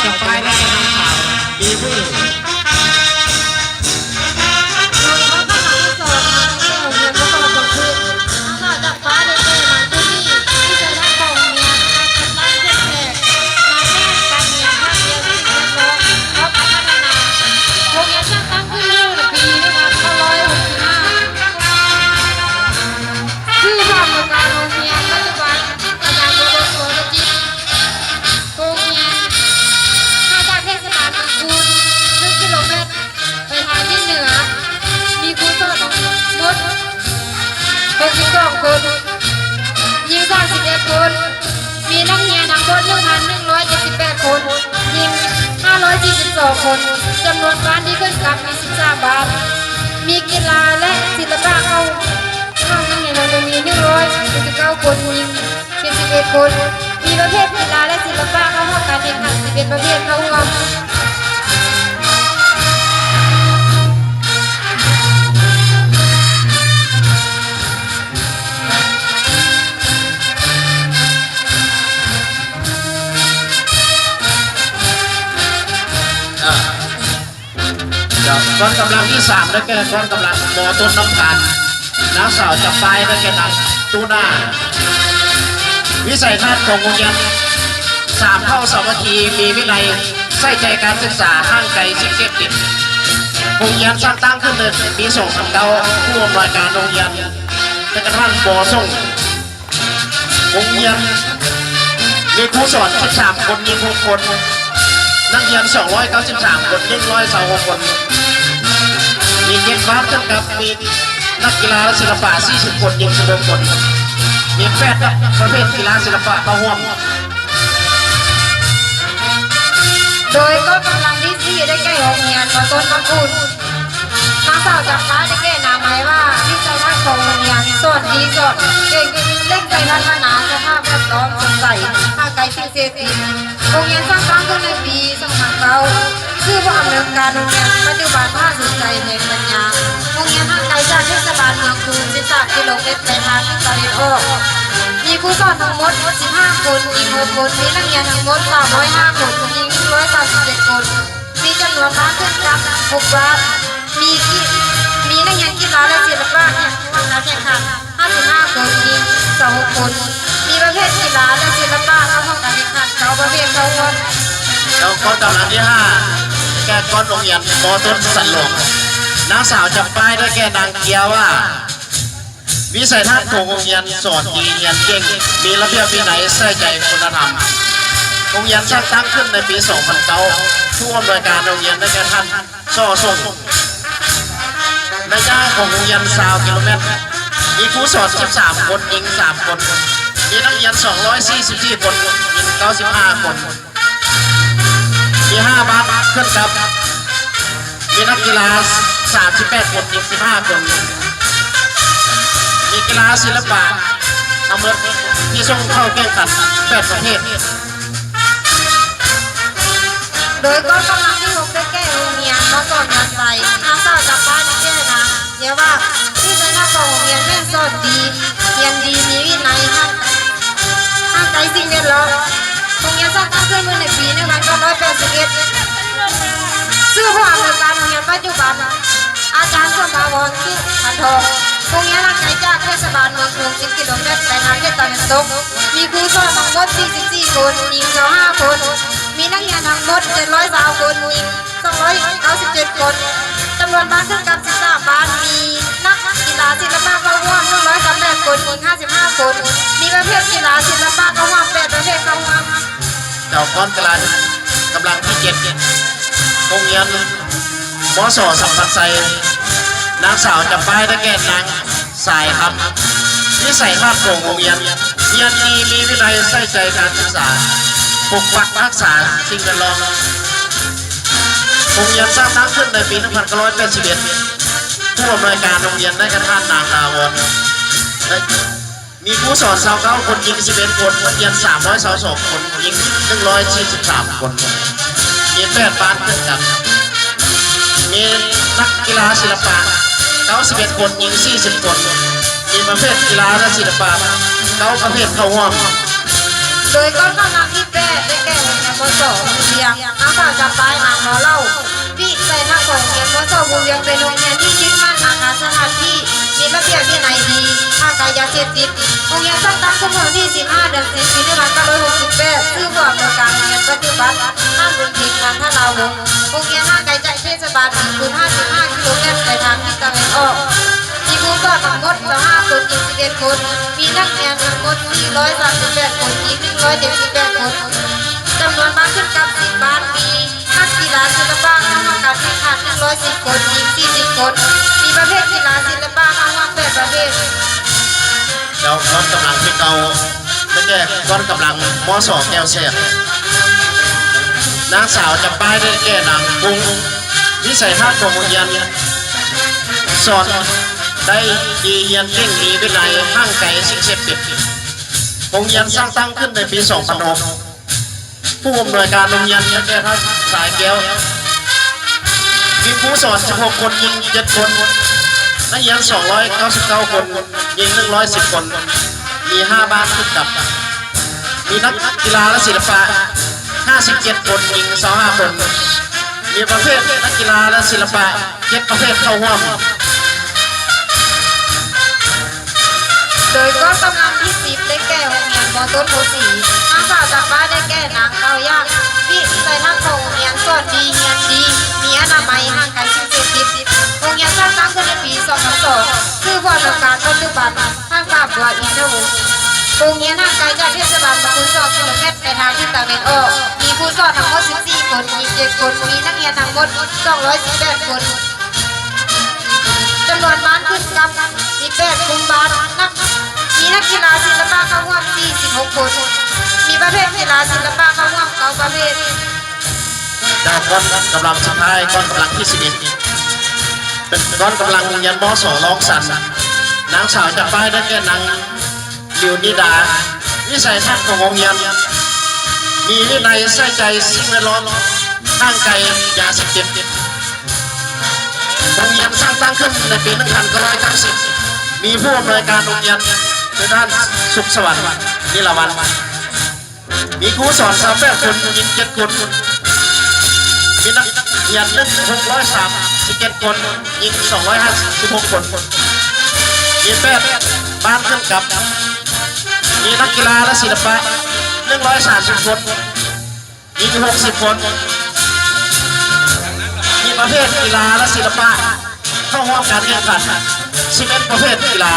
ຈະໄປແລ້ວ ນາງສາວ ມີມື. ໂຮງຮຽນສ້າງຕັ້ງຂຶ້ນເມື່ອປີໜຶ່ງພັນເກົ້າຮ້ອຍຫົກສິບຫ້າ. ຊື່ຜູ້ອຳນວຍການໂຮງຮຽນປັດຈຸບັນ ອາຈານ ໂກໂກ ໂກໂກຈິດ. ໂຮງຮຽນຫ່າງຈາກເທດສະບານເມືອງຄູນ ໜຶ່ງກິໂລແມັດ ໄປທາງທິດເໜືອ. ມີຄູສອນທັງໝົດ ຫົກສິບສອງຄົນ, ຍິງສາມສິບເອັດຄົນ. ມີນັກຮຽນທັງໝົດ ໜຶ່ງພັນໜຶ່ງຮ້ອຍເຈັດສິບແປດຄົນ, ຍິງຫ້າຮ້ອຍສີ່ສິບສອງຄົນ. ຈຳນວນບ້ານທີ່ຂຶ້ນກັບມີສິບສາມບ້ານ. ມີກິລາ ແລະ ສິລະປະເຂົ້າ ເຂົ້ານັກຮຽນໂຮງຮຽນມີໜຶ່ງຮ້ອຍເຈັດສິບເກົ້າຄົນ, ຍິງເຈັດສິບເອັດຄົນ. ມີປະເພດກິລາ ແລະ ສິລະປະເຂົ້າຮ່ວມການແຂ່ງຂັນສິບເອັດປະເພດເຂົ້າຮ່ວມ. ເຈົ້າ ກອງກຳລັງທີສາມ ໄດ້ແກ່ກອງກຳລັງ ມ.ຕົ້ນ ນ້ຳທານ, ນາງສາວຈຳປາຍ ໄດ້ແກ່ນາງຕູນາ. ວິໄສທັດຂອງໂຮງຮຽນ ສາມເຜົ່າສາມັກຄີ ມີວິໄນ ໃສ່ໃຈການສຶກສາ ຫ່າງໄກສິ່ງເສບຕິດ. ໂຮງຮຽນສ້າງຕັ້ງຂຶ້ນໃນປີສອງພັນເກົ້າ, ຜູ້ອຳນວຍການໂຮງຮຽນ ແມ່ນທ່ານ ບໍ່ສົ່ງ. ໂຮງຮຽນມີຄູສອນສິບສາມຄົນ, ຍິງຫົກຄົນ, ນັກຮຽນສອງຮ້ອຍເກົ້າສິບສາມຄົນ, ໜຶ່ງຮ້ອຍຊາວຫົກຄົນ, ມີເຈັດບ້ານຂຶ້ນກັບ, ມີນັກກິລາສິລະປະສີ່ສິບຄົນ, ຍິງສິບຫົກຄົນ, ມີແປດປະເພດກິລາສິລະປະເຂົ້າຮ່ວມ. ໂດຍກອງກຳລັງທີສີ່ ໄດ້ແກ່ໂຮງຮຽນ ມ.ຕົ້ນ ນ້ຳອຸ່ນ. ນາງສາວຈຳປາຍ ໄດ້ແກ່ນາມໃໝ່ວ່າ ວິໄສທັດຂອງໂຮງຮຽນ ສອນດີ ສອນເກັ່ງ, ເລັ່ງໃສ່ພັດທະນາສະພາບແວດລ້ອມສົດໃສ, ຫ່າງໄກສິ່ງເສບຕິດ. ໂຮງຮຽນສ້າງຕັ້ງຂຶ້ນໃນປີສອງພັນເກົ້າ. ຊື່ຜູ້ອຳນວຍການໂຮງຮຽນປັດຈຸບັນ ທ່ານ ສຸດໄຊ ແພງປັນຍາ. ໂຮງຮຽນຫ່າງໄກຈາກເທດສະບານເມືອງຄູນ ສິບສາມກິໂລແມັດ ໄປທາງທິດຕາເວັນອອກ. ມີຄູສອນທັງໝົດສິບຫ້າຄົນ, ຍິງຫົກຄົນ, ມີນັກຮຽນທັງໝົດສາມຮ້ອຍຫ້າຄົນ, ຍິງໜຶ່ງຮ້ອຍສາມສິບເຈັດຄົນ. ມີຈຳນວນບ້ານຂຶ້ນກັບຫົກບ້ານ. ມີກິ ມີນັກຮຽນກິລາ ແລະ ສິລະປະ ແຂ່ງຂັນ ຫ້າສິບຫ້າຄົນ, ຍິງຊາວຫົກຄົນ. ມີປະເພດກິລາ ແລະ ສິລະປະ ເຂົ້າຮ່ວມການແຂ່ງຂັນເກົ້າປະເພດເຂົ້າຮ່ວມ. ແລ້ວກອງກຳລັງທີຫ້າ ໄດ້ແກ່ກອງໂຮງຮຽນ ມ.ຕົ້ນ ສັນຫຼວງ. ນາງສາວຈຳປາຍ ໄດ້ແກ່ນາງເກຍວາ. ວິໄສທັດຂອງໂຮງຮຽນ ສອນດີ ຮຽນເກັ່ງ, ມີລະບຽບວິໄນ, ໃສ່ໃຈຄຸນນະທຳ. ໂຮງຮຽນສ້າງຕັ້ງຂຶ້ນໃນປີສອງພັນເກົ້າ. ຜູ້ອຳນວຍການໂຮງຮຽນ ໄດ້ແກ່ທ່ານ ສໍ່ສົງ. ໄລຍະຂອງໂຮງຮຽນ ຊາວກິໂລແມັດ, ມີຄູສອນສິບສາມຄົນ, ຍິງສາມຄົນ, ມີນັກຮຽນສອງຮ້ອຍສີ່ສິບສີ່ຄົນ, ຍິງເກົ້າສິບຫ້າຄົນ. ມີຫ້າບ້ານເຄື່ອນກັບ, ມີນັກກິລາສາມສິບແປດຄົນ, ຍິງສິບຫ້າຄົນ. ມີກິລາສິລະປະທັງໝົດທີ່ສົ່ງເຂົ້າແຂ່ງຂັນແປດປະເພດ. ໂດຍກອງກຳລັງທີຫົກ ໄດ້ແກ່ໂຮງຮຽນ ມ.ສອນ ຍາໄຊ. ນາງສາວຈຳປາຍ ໄດ້ແກ່ນາງ ເຍາວ່າ ທີ່ໄຊນະຂອງໂຮງຮຽນແມ່ນສອນດີ, ຮຽນດີ, ມີວິໄນ, ຮ່າງ ຮ່າງກາຍສິ່ງແວດລ້ອມ. ໂຮງຮຽນສ້າງຕັ້ງຂຶ້ນເມື່ອໃນປີໜຶ່ງພັນເກົ້າຮ້ອຍແປດສິບເອັດ. ຊື່ຜູ້ອຳນວຍການໂຮງຮຽນປັດຈຸບັນ ອາຈານ ສົມພາວອນ ສຸພັນທອງ. ໂຮງຮຽນຫ່າງໄກຈາກເທດສະບານເມືອງທຸງ ສິບກິໂລແມັດ ໄປທາງທິດຕາເວັນຕົກ. ມີຄູສອນທັງໝົດສີ່ສິບສີ່ຄົນ, ຍິງຊາວຫ້າຄົນ. ມີນັກຮຽນທັງໝົດເຈັດຮ້ອຍຊາວຄົນ, ຍິງ ສອງຮ້ອຍເກົ້າສິບເຈັດຄົນ. ຈຳນວນບ້ານເຖິງກັບສິບສາມບ້ານ, ມີນັກກິລາສິລະປະເຂົ້າຮ່ວມໜຶ່ງຮ້ອຍຊາວແປດຄົນ, ຍິງຫ້າສິບຫ້າຄົນ, ມີປະເພດກິລາສິລະປະເຂົ້າຮ່ວມແປດປະເພດເຂົ້າຮ່ວມ. ເຈົ້າກອງກຳລັງທີເຈັດ ໂຮງຮຽນ ມສ ສຳພັນໄຊ, ນາງສາວຈຳປາຍ ໄດ້ແກ່ນາງ ສາຍຄຳ. ວິໄສທັດຂອງໂຮງຮຽນ ຮຽນດີ, ມີວິໄນ, ໃສ່ໃຈການສຶກສາ, ປົກປັກຮັກສາສິ່ງແວດລ້ອມ. ໂຮງຮຽນສ້າງຕັ້ງຂຶ້ນໃນປີໜຶ່ງພັນເກົ້າຮ້ອຍແປດສິບເອັດ. ຜູ້ອຳນວຍການໂຮງຮຽນ ໄດ້ແກ່ທ່ານ ນາງ ດາວອນ. ມີຄູສອນຊາວເກົ້າຄົນ, ຍິງສິບເອັດຄົນ, ນັກຮຽນສາມຮ້ອຍຊາວສອງຄົນ, ຍິງໜຶ່ງຮ້ອຍສີ່ສິບສາມຄົນ. ມີແປດບ້ານເຊັ່ນກັນ. ມີນັກກິລາສິລະປະເກົ້າສິບເອັດຄົນ, ຍິງສີ່ສິບຄົນ. ມີປະເພດກິລາ ແລະ ສິລະປະເກົ້າປະເພດເຂົ້າຮ່ວມ. ໂດຍກອງກຳລັງທີແປດ ໄດ້ແກ່ໂຮງຮຽນ ມໍສໍ ພູວຽງ, ນາງສາວຈຳປາຍ ນາງລໍເລົ່າ. ວິໄສທັດຂອງໂຮງຮຽນມໍສໍ ພູວຽງ ເປັນໂຮງຮຽນທີ່ຍຶດໝັ້ນອາຄານສະຖານທີ່, ມີລະບຽບວິໄນດີ, ຫ່າງໄກຢາເສບຕິດ. ໂຮງຮຽນສ້າງຕັ້ງຂຶ້ນເມື່ອວັນທີສິບຫ້າ ເດືອນສິບ ປີໜຶ່ງພັນເກົ້າຮ້ອຍຫົກສິບແປດ ຊື່ຜູ້ອຳນວຍການໂຮງຮຽນປັດຈຸບັນ ທ່ານ ບຸນເພັງ ງານທະລາວົງ. ໂຮງຮຽນຫ່າງໄກຈາກເຂດເທດສະບານ ເຖິງ ຫ້າສິບຫ້າ ກິໂລແມັດ ໄປທາງທິດຕາເວັນອອກ. ມີຄູສອນທັງໝົດ ຊາວຫ້າຄົນ, ຍິງ ສິບເອັດຄົນ, ມີນັກຮຽນທັງໝົດ ສີ່ຮ້ອຍສາມສິບແປດຄົນ, ຍິງ ໜຶ່ງຮ້ອຍເຈັດສິບແປດຄົນ. ຈຳນວນບ້ານຂຶ້ນກັບສິບບ້ານ, ມີນັກກິລາສິລະປະເຂົ້າຮ່ວມການແຂ່ງຂັນ ໜຶ່ງຮ້ອຍສິບຄົນ, ຍິງ ສີ່ສິບຄົນ, ມີປະເພດກິລາສິລະປະເຂົ້າຮ່ວມ ແປດປະເພດ. ແລ້ວກ້ອນກຳລັງທີເກົ້າ ໄດ້ແກ່ກ້ອນກຳລັງ ມໍສໍ ແກ້ວແສນ. ນາງສາວຈຳປາຍ ໄດ້ແກ່ນາງກຸ້ງ. ວິໄສທັດຂອງໂຮງຮຽນ ສອນໄດ້ດີ, ຮຽນເກັ່ງ, ມີວິໄນ, ຫ່າງໄກສິ່ງເສບຕິດ. ໂຮງຮຽນສ້າງຕັ້ງຂຶ້ນໃນປີສອງພັນຫົກ. ຜູ້ອຳນວຍການໂຮງຮຽນ ໄດ້ແກ່ ທ່ານ ສາຍແກ້ວ. ມີຄູສອນສິບຫົກຄົນ, ຍິງ ເຈັດຄົນ, ນັກຮຽນ ສອງຮ້ອຍເກົ້າສິບເກົ້າຄົນ, ຍິງ ໜຶ່ງຮ້ອຍສິບຄົນ, ມີຫ້າບ້ານຂຶ້ນກັບ. ມີນັກກິລາ ແລະ ສິລະປະ ຫ້າສິບເຈັດຄົນ, ຍິງ ຊາວຫ້າຄົນ. ມີປະເພດນັກກິລາ ແລະ ສິລະປະ ເຈັດປະເພດເຂົ້າຮ່ວມ. ໂດຍກ້ອນກຳລັງທີສິບ ໄດ້ແກ່ໂຮງຮຽນ ມໍຕົ້ນໂພສີ. ນາງສາວຈຳປາຍ ໄດ້ແກ່ນາງເຕົ້າຢາກ. ວິໄສທັດຂອງໂຮງຮຽນ ສອນດີ, ຮຽນດີ, ມີອະນາໄມ, ຫ່າງໄກສິ່ງເສບຕິດ. ໂຮງຮຽນສ້າງຕັ້ງຂຶ້ນໃນປີສອງພັນສອງ ຊື່ຜູ້ອຳນວຍການປັດຈຸບັນ ທ່ານ ກາບບົວ ອິນທະວົງ. ໂຮງຮຽນຫ່າງໄກຈາກເທດສະບານ ປະມານສອງກິໂລແມັດ ໄປທາງທິດຕາເວັນອອກ. ມີຄູສອນທັງໝົດສິບສີ່ຄົນ, ຍິງ ເຈັດຄົນ, ມີນັກຮຽນທັງໝົດ ສອງຮ້ອຍສິບແປດຄົນ. ຈຳນວນບ້ານຂຶ້ນກັບ ມີແປດກຸ່ມບ້ານ, ນັກ ມີນັກກິລາສິລະປະເຂົ້າຮ່ວມ ສີ່ສິບຫົກຄົນ, ມີປະເພດກິລາສິລະປະເຂົ້າຮ່ວມ ເກົ້າປະເພດ. ແລ້ວກ້ອນກຳລັງສຸດທ້າຍ, ກ້ອນກຳລັງທີສິບເອັດ ເປັນກ້ອນກຳລັງໂຮງຮຽນ ມໍສໍ ລອງສັນ. ນາງສາວຈຳປາຍ ໄດ້ແກ່ນາງ ລິວນິດາ. ວິໄສທັດຂອງໂຮງຮຽນ ມີວິໄນ, ໃສ່ໃຈສິ່ງແວດລ້ອມ, ຫ່າງໄກຢາເສບຕິດ. ໂຮງຮຽນສ້າງຕັ້ງຂຶ້ນໃນປີໜຶ່ງພັນເກົ້າຮ້ອຍເກົ້າສິບ. ມີຜູ້ອຳນວຍການໂຮງຮຽນ ຄື ທ່ານ ສຸກສະຫວັນ ນິລະວັນ. ມີຄູສອນຊາວແປດຄົນ, ຍິງ ເຈັດຄົນ. ມີນັກຮຽນ ໜຶ່ງ ຫົກຮ້ອຍສາມສິບເຈັດຄົນ, ຍິງ ສອງຮ້ອຍຫ້າສິບຫົກຄົນ. ມີແປດບ້ານຂຶ້ນກັບ. ມີນັກກິລາ ແລະ ສິລະປະ ໜຶ່ງຮ້ອຍສາມສິບຄົນ, ຍິງ ຫົກສິບຄົນ. ມີປະເພດກິລາ ແລະ ສິລະປະ ເຂົ້າຮ່ວມການແຂ່ງຂັນ ສິບເອັດປະເພດກິລາ.